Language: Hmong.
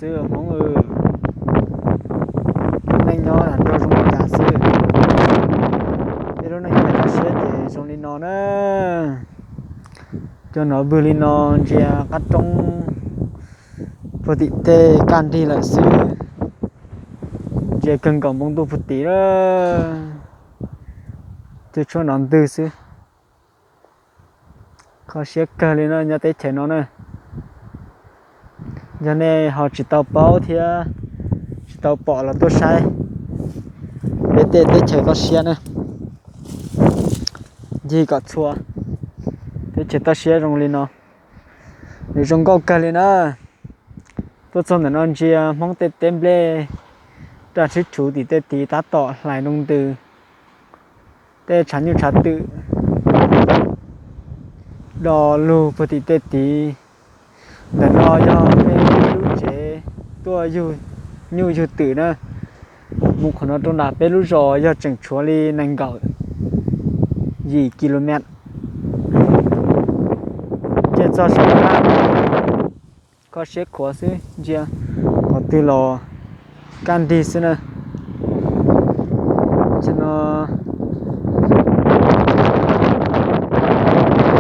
xwb Hmoob. Lub neej nyob nrog zoo li cas xwb. Peb lub neej nyob lawm kho siab ces zoo li no na. Cov nov vwg li no ntsia qab roob puag tim tej kaj nrig lawm xwb. Ntsia kawg nkaus npoo ntuj puag tim lawm. Twb tshuav nov ntwg xwb. Kho siab kawg li no nyob teb chaws no na. Yog nej ho tsis tau paub thiab tsis tau pom los tuaj saib peb tej teb chaws toj siab na. Ncig kom txhua teb chaws toj siab zoo li no, nws zoo nkauj kawg li na. Tuaj txog ntawm no ntsia Hmoob tej teb nplej, raj sib tshuv tim tej tid tab tom hlais nroo ntws. Tej tshav nyuj tshav twm do lug puag tim tej tid. Ntawm no yog peb lub tsev tuaj yug nyuj yug twm na. Mus qhov no rau nram peb lub zos yog tseem tshuav li nees nkaum yim kilomev. Ces txog saum no, kho siab khuav xwb, ntsia qhov twg los kaj nrig xwb na. Tam no